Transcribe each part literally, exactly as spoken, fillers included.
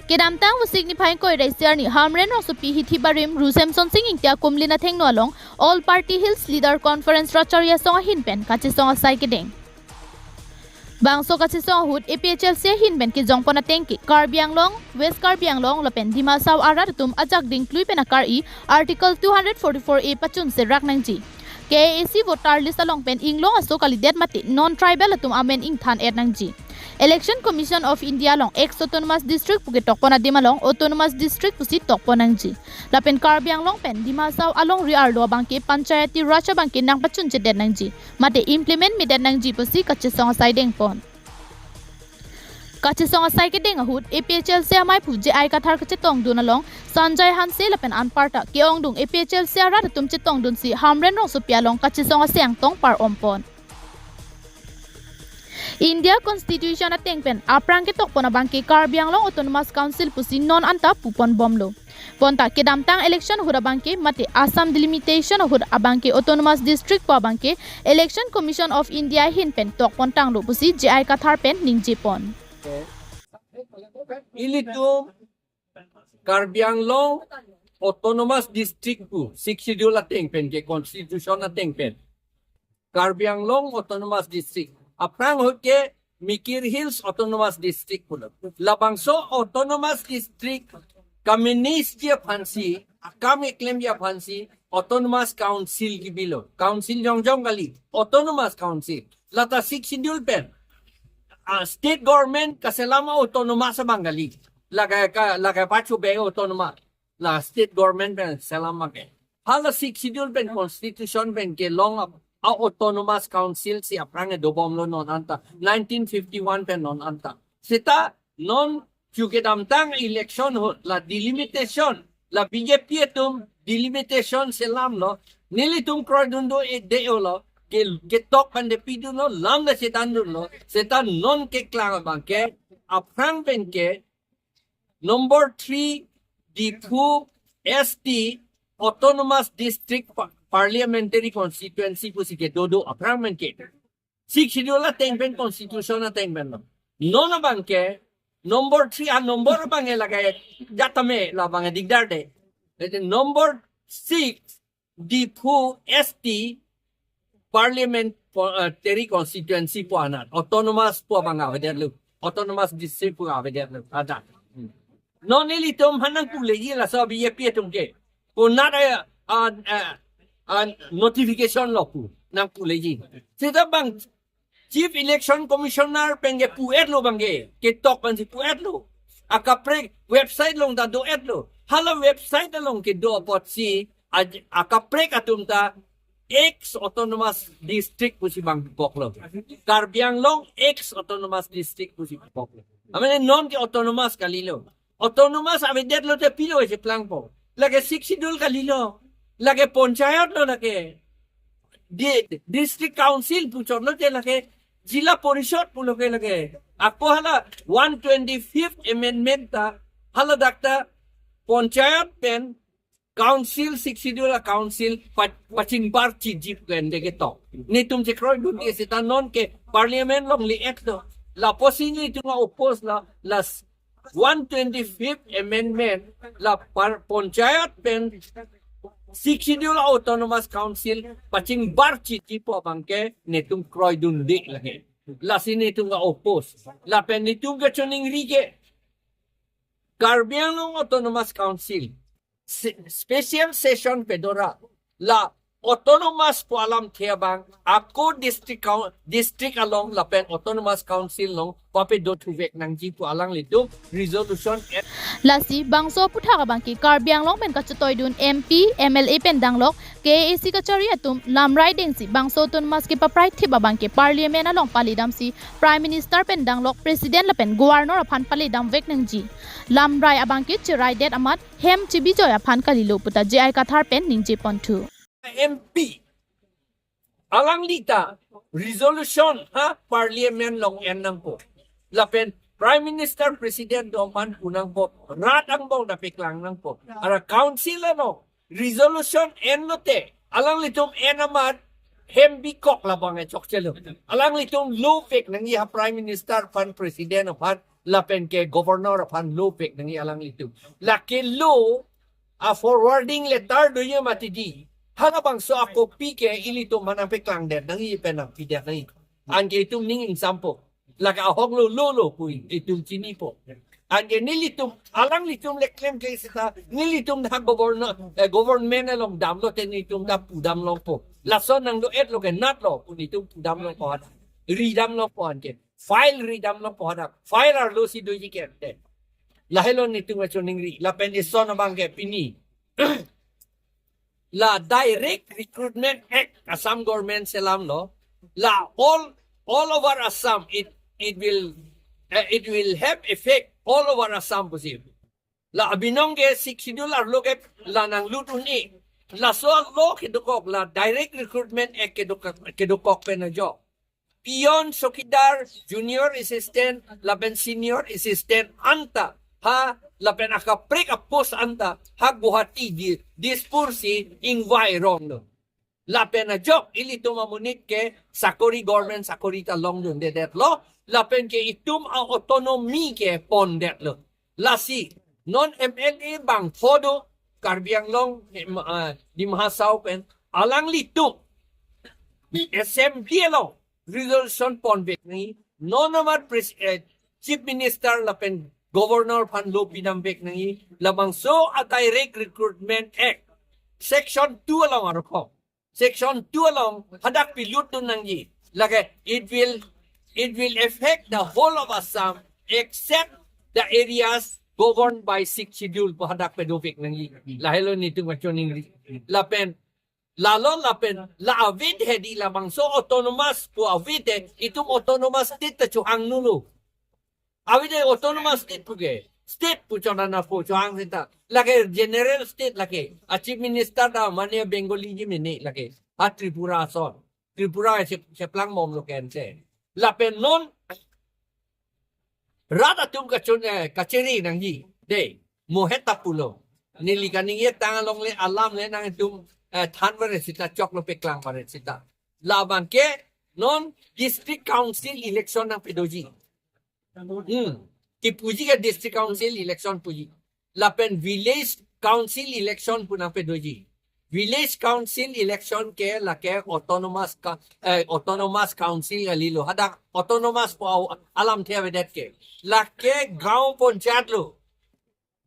Kedamtang Vosik niphai ingkoi ra isi arni Hamren Rongsopi hithi barim Ru Semsonsing Ingti akumlin athengno along All Party Hills Leader Conference Rachari Asong ahin pen kachesong asai kedeng. Bangso kachesong ahut A P H L C ahin pen kejongpon ateng ke Karbi Anglong, West Karbi Anglong lapen Dima Hasao arat atum ajak dingklui pen akar-i Article two hundred forty-four A pachun serak nangji. K A A C voter list along pen inglong aso kalidet mate non-tribal atum amen ingthan-et nangji. Election Commission of India along ex-autonomous district pu ketokpon adim along autonomous district pusi tokpon nangji. Lapen Karbi Anglong pen Dima Hasao alongri arlo abangke Panchayati Raj abangke nangpachunchedet nangji mate implement medet nangji pusi kachesong asai dengpon. Kachesong asai kedeng ahut A P H L C amaiphu J I Kathar kachetongdun along Sanjay Hanse lapen anparta ke-ongdung A P H L C arat atum chetongdunsi Hamren Rongsopi along kachesong asai angtong par-ompon. India Constitution ateng pen aphrang ketokpon abangke Karbi Anglong Autonomous Council pusi non anta pupon bomlo. Bonta kedamtang election ahut abangke mate Assam delimitation ahut abangke Autonomous District pu abangke Election Commission of India ahin pen tokpon tanglo pusi J I Kathar pen ningjepon. Ilitum Karbi Anglong Autonomous District pu Sixth Schedule ateng pen ke Constitution ateng pen Karbi Anglong Autonomous District. Aphrang ahut ke Mikir Hills Autonomous District pulo. Labangso Autonomous District ka-manage ji aphansi, akam keklemji aphansi Autonomous Council kebilo. Council jongjong kali, Autonomous Council. Lata Sixth Schedule pen ah, state government kaselam a-autonomous abang kali. Lake ka, lake pachu be autonomous. La state government pen selam abang ke. Hala Sixth Schedule pen Constitution pen kelong a, a-autonomous council si aphrang kedo bomlo non anta. Nineteen fifty-one pen non anta. Seta non chu kedamtang election ahut la delimitation, la B J P atum delimitation selamlo, nelitum kroidun do-e de-olo, ke, ketok pen de pidunlo, lam de chethandunlo, seta non keklang abangke, aphrang pen ke, number three, Diphu S T Autonomous District Pa-, Parliamentary Constituency pusi kedo do aphrang pen ke. Sixth Schedule ateng pen, Constitution ateng pen lo. Non abangke, number three, a number abangke lake jatame, labangke digdar de. Lete number six, Diphu S T Parliamentary Constituency pu anat. Autonomous pu abang avedetlo. Autonomous District pu avedetlo. Ada. Hmm. Non nelitum aphan nangpuleji laso B J P atum ke. Konat a, a, a, a notification lo pu nangpuleji. Seta bang Chief Election Commissioner pen kepu-etlo abangke. Ketok pensi pu-etlo. Akaprek website along ta do-etlo. Hala website along kedo apotsi aj-, akaprek atum ta ex autonomous district pusi bang koklo. Karbi Anglong ex autonomous district pusi koklo. Amene non ke autonomous kalilo. Autonomous avedetlo te pilo ese plangpo. Lake Sixth Schedule kalilo. Lake panchayat lo lake. Di, District Council puchotlo te lake. Zilla Parishad pulo ke lake. Ako hala one twenty-fifth Amendment ta hala dak ta panchayat pen Council, Sixth Schedule a-Council pa-, pachingbar chiji pu ke ende ketok. Netum chekroidunde seta non ke Parliament along li-etlo. Lapusi netum a-oppose la, la s-, one twenty-fifth Amendment la par-, panchayat pen Sixth Schedule Autonomous Council pachingbar chiji pu abangke netum kroidunde lake. Lasi netum a-oppose. Lapen netum kachiningri ke Karbi Anglong Autonomous Council se-, special session pedo ra la autonomous pu alamthe abang ako district coun-, district along lapen autonomous council along papedo thuvek nangji pu alanglitum resolution en- Lasi bangso aphuthak abangke Karbi Anglong pen kachetoidun M P, M L A pen danglok K A A C kachari atum lamrai dengsi bangso autonomous kepaprai thip abangke Parliament along palidamsi Prime Minister pen danglok President lapen Governor aphan palidamvek nangji. Lamrai abangke cheraidet amat hem chebijoi aphan kalilo puta J I Kathar pen ningjeponthu. M P alangli ta resolution ha Parliament along en nangpo. Lapen Prime Minister, President do man pu nangpo. Rat angbong ta paklang nangpo. Ara council ano resolution enlo te alanglitum en amat hem bikok labang e chokchelo. Alanglitum lo pek nangji ha Prime Minister aphan, President aphan. Lapen ke governor aphan lo pek nangji alanglitum. Lake lo a forwarding letter doji mati di. Halabangso a copy ke ilitum aphan nangpeklang det nangji pen nangpi det nangji. Anke itum ning ingsampo. Lake ahok lo lo lo pu itum chinipo. Anke nelitum alanglitum le klemkle seta nelitum dak governor, eh, government along damlote nelitum dak pudam longpo. Lason nanglo-et lo ke natlo pu nelitum pudam longpo hadak. Ridam longpo anke. File ridam longpo hadak. File arlo si doji ke ante. Lahelo nelitum kachiningri. Lapen ison abang ke pini. La Direct Recruitment Act Assam Government selamlo. La all, all over Assam, it, it will, eh, it will have effect all over Assam pusi. La abinong ke Sixth Schedule arlo ke la nanglut un-e. Laso law kedokok, la Direct Recruitment Act kedokok, kedokok pen ajok. Peon, chowkidar, junior assistant, lapen senior assistant anta, ha, lapen akaprek a-post anta, ha Guwahati di, Dispur si ingvai ronglo. Lapen ajok ilitum amonit ke sakori, government sakori ta longdundedetlo. Lapen ke itum a-autonomy ke pondetlo. Lasi non M L A bangpho do Karbi Anglong, em, ah, Dima Hasao pen alanglitum assembly along resolution ponvek nangji, non amat pres-, eh, Chief Minister lapen Governor aphan lo pidamvek nangji, labangso a Direct Recruitment Act Section two along arokom. Section two along hadak pilutdun nangji. Lake it will, it will affect the whole of Assam except the areas governed by Sixth Schedule pu hadak pedovek nangji. Lahelo nelitum kachiningri. Lapen lalo lapen la avedethe di, labangso autonomous pu avedethe, itum autonomous state ta chohang nolo. Avedethe autonomous state pu ke. State pu chonana pu chohang seta. Lake general state lake. A Chief Minister ta mane Bengali ji mene lake. Ha Tripura ason. Tripura chep-, cheplang bomlo ke ante. Lapen non rat atum kachun, eh, kachiri nangji. De, mo het ta pulo. Neli kaningjetang along le alam le nangtum, eh, than varet seta choklo, peklang varet seta. Labang ke non district council election nangpedoji. Hmm. Kipuji ke district council election puji. Lapen village council election pu nangpedoji. Village council election ke lake autonomous ka-, eh, autonomous council kalilo. Hadak autonomous pu au-, alamthe avedet ke. Lake gaon panchayat lo.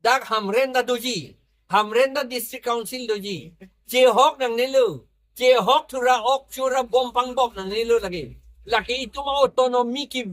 Dak Hamren ta doji. Hamren ta district council doji. Chehok nangnelo. Chehok thura ok chura bom pangbok nangnelo lake. Lake itum autonomy ke,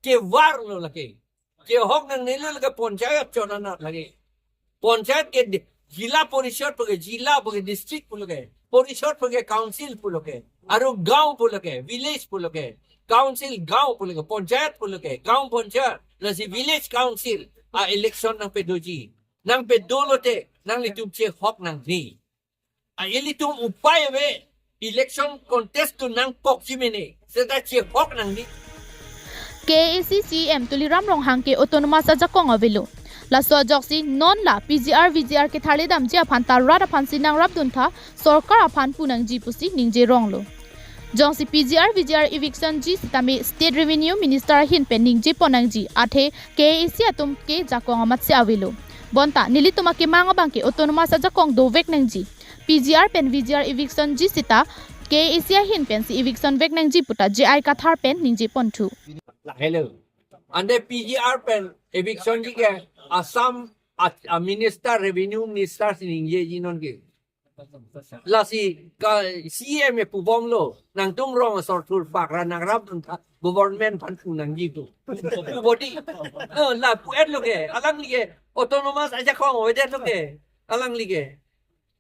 kevarlo lake. Chehok nangnelo lake panchayat chonana lake. Panchayat ke di-, jila porishad pu ke, jila pu ke, district pulo ke, porishad pu ke, council pulo ke, aru gaon pulo ke, village pulo ke, council gaon pulo ke, panchayat pulo ke, gaon panchayat, lasi village council a-election nangpedoji. Nangpedolote nanglitum chehok nangne. A ilitum upai ave, election contest tu nangkokji mene, seta chehok nangne. K A A C C E M Tuliram Ronghang ke autonomous ajakong avelo. Laso ajoksi non la P G R V G R ketharli damji aphan ta rat aphansi nangrapduntha, sorkar aphan pu nangji pusi ningje ronglo. Jongsi P G R V G R eviction ji sitame State Revenue Minister ahin pen ningje pon nangji, athe K A A C atum ke jakong amatsi avelo. Bonta nelitum akemang abang ke autonomous ajakong dovek nangji. P G R pen V G R eviction ji seta K A A C ahin pensi eviction vek nangji puta J I Kathar pen ningje ponthu. Lahelo. Ante P G R pen eviction ji ke Assam a, a minister, revenue minister si ningjeji non ke. Lasi ka C M e pubomlo, nangtum rong asor thurpak ra nangrapduntha, government aphan pu nangji pu. Body. Eh, la pu-etlo ke, alangli ke autonomous ajakong avedetlo ke, alangli ke.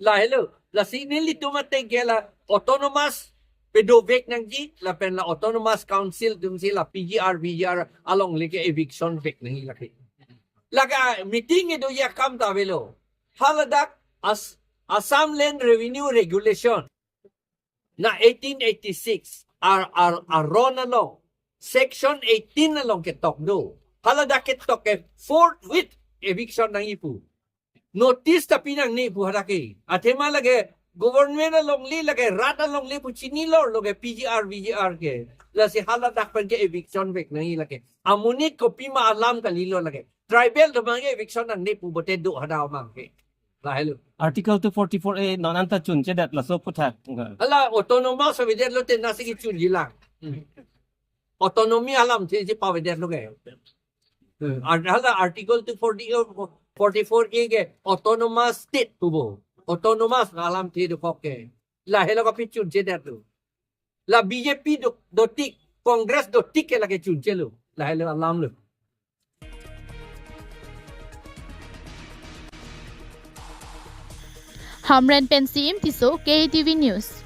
Lahelo, lasi nelitum ateng ke la autonomous pedovek nangji, lapen la autonomous council atumsi la P G R, V G R alongle ke eviction vek nangji lake. Lake meeting kedoji akam ta avelo. Haladak As-, Assam Land Revenue Regulation na eighteen eighty-six ar, ar, aron along, section eighteen along ketok do. Haladak ketok ke forthwith eviction nangji pu. Notice ta pi nangne pu hadak ke. Athema lake Government alongle lake, rat alongle pu chinilo lake P G R, V G R ke. Lasi haladak pen ke eviction vek nangji lake. Amonit kopima alam kalilo lake. Tribal atum abang ke eviction nangne pu pote do hadak abang ke. Lahelo. Article two forty-four A non anta chunchedet laso aputhak. Hala autonomous avedet lote nasi kechunji lang. Autonomy alamthe si pavedet lo ke. Hmm, ar- Hala Article two forty, forty-four A ke autonomous state pupo. Autonomous alamthe dokok ke. Lahelo kopi chunchedet lo. La B J P do, dotik, Congress dotik ke lake chunchelo. Lahelo alam lo. Hamren pen C M Tisso, K T V News.